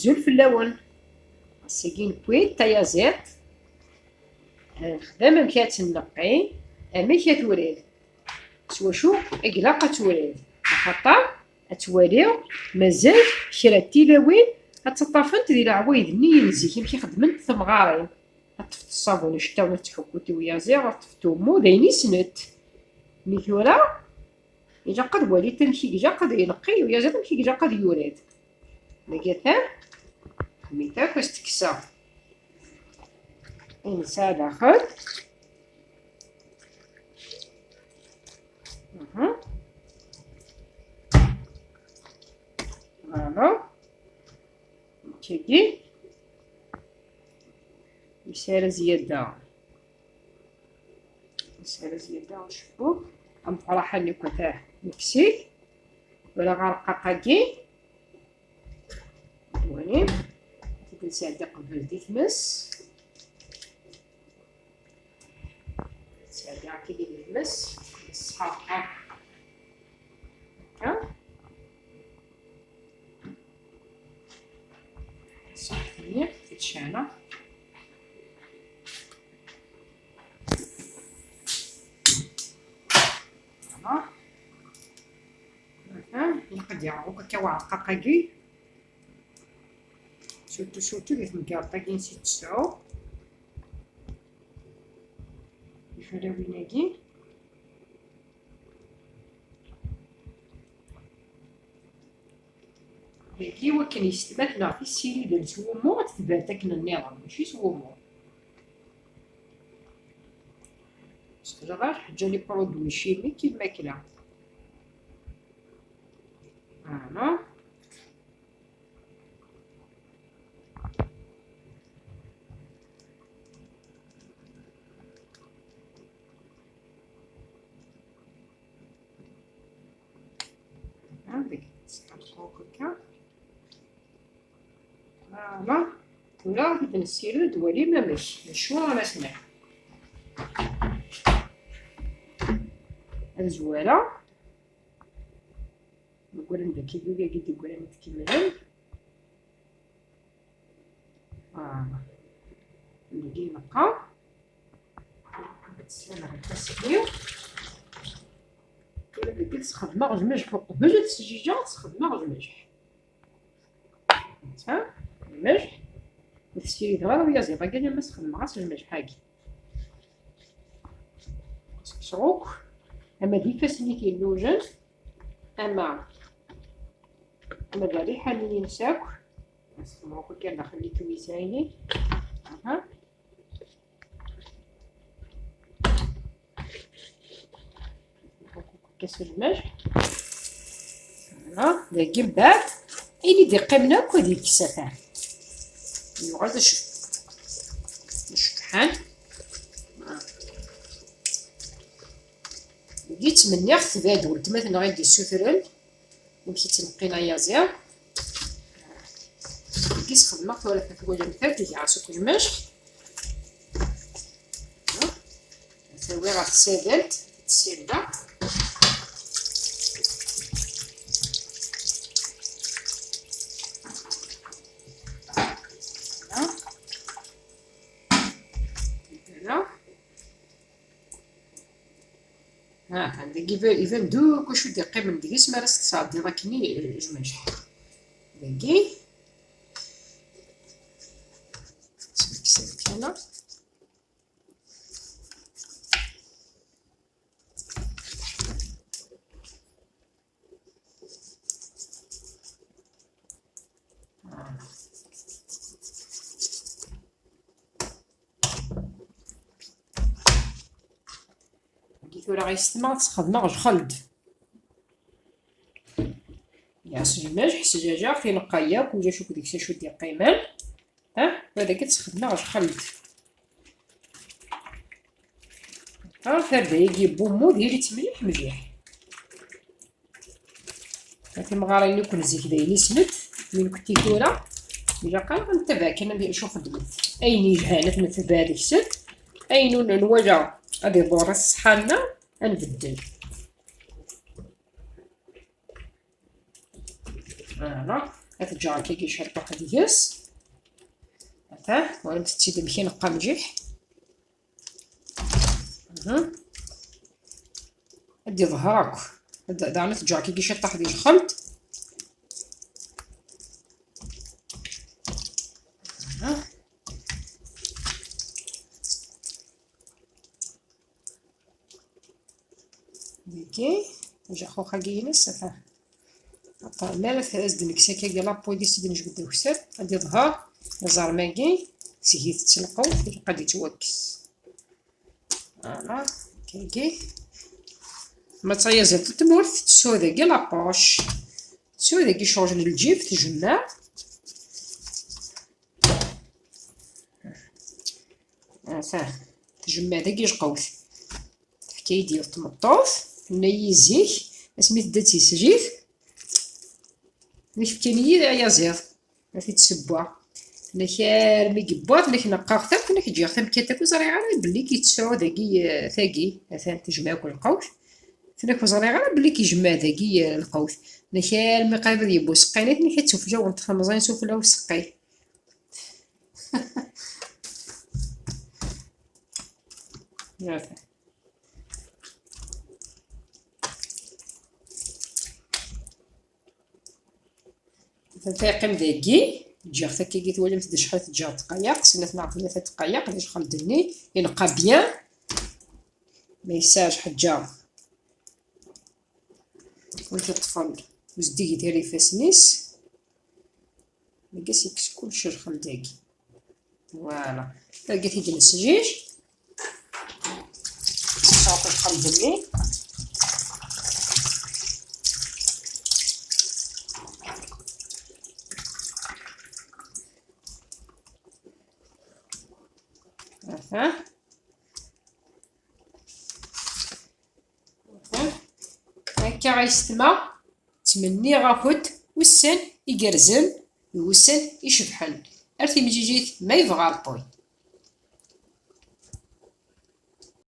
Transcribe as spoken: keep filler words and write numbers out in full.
Azul fell-awen. Ass-agi newwi-d tayaziḍt. Nexdem amek ad tt-nneqqi, amek ad turid. S wacu i ilaq ad turid. Axaṭer ad twaliɣ mazal kra n tilawin ad ttaṭṭafent di leɛwayed-nni n zik, amek i xeddment temɣarin. Ad tefteḍ ṣṣabun iceṭṭawen, ad tḥukkuḍ i uyaziḍ, ad tefteḍ ummu, d ayen i ssnent. Mi tura, ilaq ad walint amek i ilaq ad ineqqi uyaziḍ, amek i ilaq ad yurid. Dagi atan, mi takk as-tekkseɣ ayen nesɛa daxel. Mhm. Voilà. Nekkagi. Ur nesɛi ara zzyada. Ur nesɛi ara zzyada ucebbub. Amefraḥ-nni akk ata nekkes-it. Wala ɣer rqaq-agi. Wani. Ad t-id-nesɛeddi qbel di tmes. Sɛeddaɣ-k-id i lmes, ṣṣeḥḥa. Akka. Ṣṣeḥḥa-nni, tiččana. Voilà. Aha, ilaq ad yaɣ akk akka uɛeqqaq-agi. Surtout, surtout di temgerḍt-agi n setta tesɛu. Tiferrawin-agi. Dagi, wakken yessetma-tneɣ tessirid s wummu, ad tebɛed akken nniḍen, mačči s wummu. Sexdameɣ ḥaǧa les produits chimiques i lmakla. Voilà. Voilà. Tura ad nessired, walim amek, d acu ara s-nini. Ad zwareɣ. Meggren daki, yuyagi d-yeggran ad kemmlen. Ah, dagi meqqar. Ad sɛiɣ aṭas-nni. Tura dagi sxedmeɣ jmejḥ uqbel ad sǧiǧeɣ, sxedmeɣ jmejḥ. Ha? Jmejḥ. Ur tessirideɣ ara uyaziḍ-agi alamma sxedmeɣ-as jmejḥ-agi. Ssekseɣ akk, ama d ifassen i t-illujen, ama, ama d rriḥa-nni-ines akk. Ssekseɣ akk kan daxel n lkemisa-inek. Aha. Kas lmelḥ. Voilà, dagi mbeɛd, ayen i d-iqqimen akk ad yekkes atan. Yuɣal d acu-, d aceṭṭḥan. Dagi ttmenniɣ tebɛed weltma-tneɣ i d-yessutren. Amek i ttneqqin ayaziḍ. Deg-i sxedmeɣ tura, twalamt, ad t-twalam, ad t-geɣ s ukejmac. Tawi ɣer tsadalt, tessirda. Ha, ha, dagi iban, iban-d akk acu d-iqqimen deg-s mi ara s-tesɛeddiḍ akken i, eh, jmac. Dagi. Smeksay kan. Agi tura ɣis tma ad sxedmeɣ jxeld. Yeɛṣel lmelḥ, sjajaɣ, tineqqa yakk, ulac akk deg-s acu d-iqqimen. Ha, wadagi ad sxedmeɣ jxeld. Ha, tarda-agi n wummu, diri-tt mliḥ, mliḥ. Ha, timɣarin-nni akk n zik d ayen i ssnent, mi nekkenti tura, ilaq-aɣ ad nettabaɛ kan amek acu xeddment. Ayen yelhan ad t-netbeɛ deg-sen, ayen ur nwala ad iḍurr ṣṣeḥḥa-nneɣ, ad nbeddel. Voilà. Ad ǧǧeɣ akkagi ciṭuḥ deg-s. Ata, walamt-tt-id amek i neqqa mliḥ. Mhm. Ad d-iḍher akk. Ad d-, daɣen ad t-ǧǧeɣ akkagi ciṭuḥ di lxemt. Aha. Dagi, ajaxux-agi-ines, ata. Aṭṭan, mi ara t-, ad d-nekkes akkagi la poêle-is i d-nejbed d akessar, ad d-iḍher, iẓerm-agi, seg-i tettleqquḍ, ilaq ad yettwakkes. Voilà, akkagi. Ma d tayaziḍt n tmurt, tettu dagi la poche. Tettu dagi ccɣel n lǧib, tjemmeɛ. Ata, tjemmeɛ dagi lqewt. Tefka-yi-d yiwet tmeṭṭut, tenna-yi zik, asmi tedda d tislit, nekk fkan-iyi ayaziḍ, ad t-id-ssewweɣ. Tenna-k armi yewwa, tenna-k neqqaɣ-t akk, tenna-k ǧǧiɣ tamekkat akk, ur ẓriɣ ara belli k-yettsuɛu dagi, eh, tagi, atan tejmeɛ akk lqewt. Tenna-k ur ẓriɣ ara belli k-ijmeɛ dagi, eh, lqewt. Tenna-k armi qrib ad yeww useqqi-nni, tenna-k ad tuflawent temẓin sufella useqqi. Ata. Atan yeqqim dagi, ǧǧiɣ-t akkagi, twalamt d acḥal teǧǧiɣ dqayeq, snat neɣ tlata dqayeq, d acḥal d-nni, ineqqa bien, ma yessaɛj ḥeǧǧa. Win teṭṭfen, ur zdigit ara ifassen-is. Dagi as-yekkes kullec lxel dagi. Voilà. Dagi t-id-nesjij. Sɛuṭ lxel deg-i. Aha. Aha. Akka ay yessetma, ttmenniɣ-akent ussan igerrzen, d ussan icebḥen. Ar timlilit ma yebɣa Ṛebbi.